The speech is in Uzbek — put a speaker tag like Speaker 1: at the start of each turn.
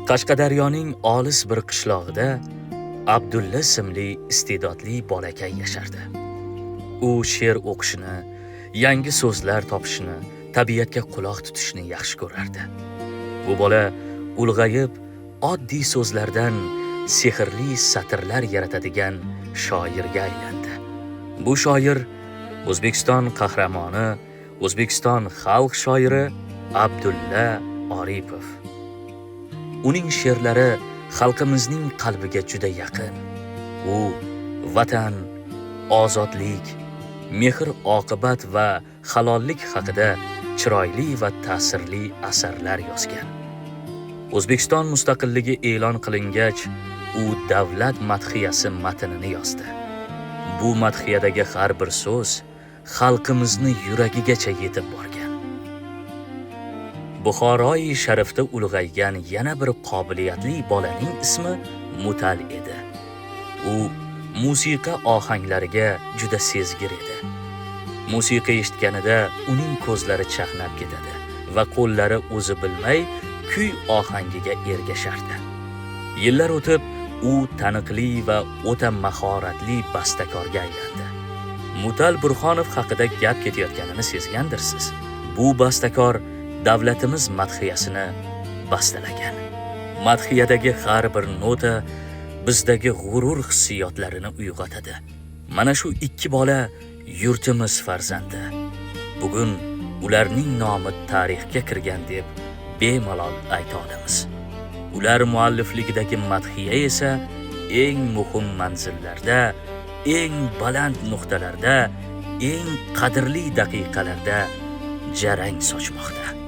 Speaker 1: Qashqadaryoning olis bir qishlog'ida Abdulla ismli iste'dodli bolakay yashardi. U she'r o'qishni, yangi so'zlar topishni, tabiatga quloq tutishni yaxshi ko'rardi. Bu bola ulg'ayib, oddiy so'zlardan sehrli satrlar yaratadigan shoirga aylandi. Bu shoir O'zbekiston qahramoni, O'zbekiston xalq shoiri Abdulla Oripov. Uning she'rlari xalqimizning qalbiga juda yaqin. U vatan, ozodlik, mehr-oqibat va halollik haqida chiroyli va ta'sirli asarlar yozgan. O'zbekiston mustaqilligi e'lon qilingach, u davlat madhiyasi matnini yozdi. Bu madhiyadagi har bir so'z xalqimizni yuragigacha yetib borgan. Buxoroi sharifda ulg'aygan yana bir qobiliyatli bolaning ismi Mutal edi. U musiqa ohanglariga juda sezgir edi. Musiqa eshitganida uning ko'zlari chaqnab ketadi va qo'llari o'zi bilmay kuy ohangiga ergashardi. Yillar o'tib, u taniqli va o'ta mahoratli bastakorga aylandi. Mutal Burxonov haqida gap ketayotganini sezgandirsiz. Bu bastakor davlatimiz madhiyasini bastalagan. Madhiyadagi har bir nota bizdagi g'urur hissiyotlarini uyg'otadi. Mana shu ikki bola yurtimiz farzandi. Bugun ularning nomi tarixga kirgan deb bemalol ayta olamiz. Ular muallifligidagi madhiya esa eng muhim manzillarda, eng baland nuqtalarda, eng qadrli daqiqalarda jarang sochmoqda.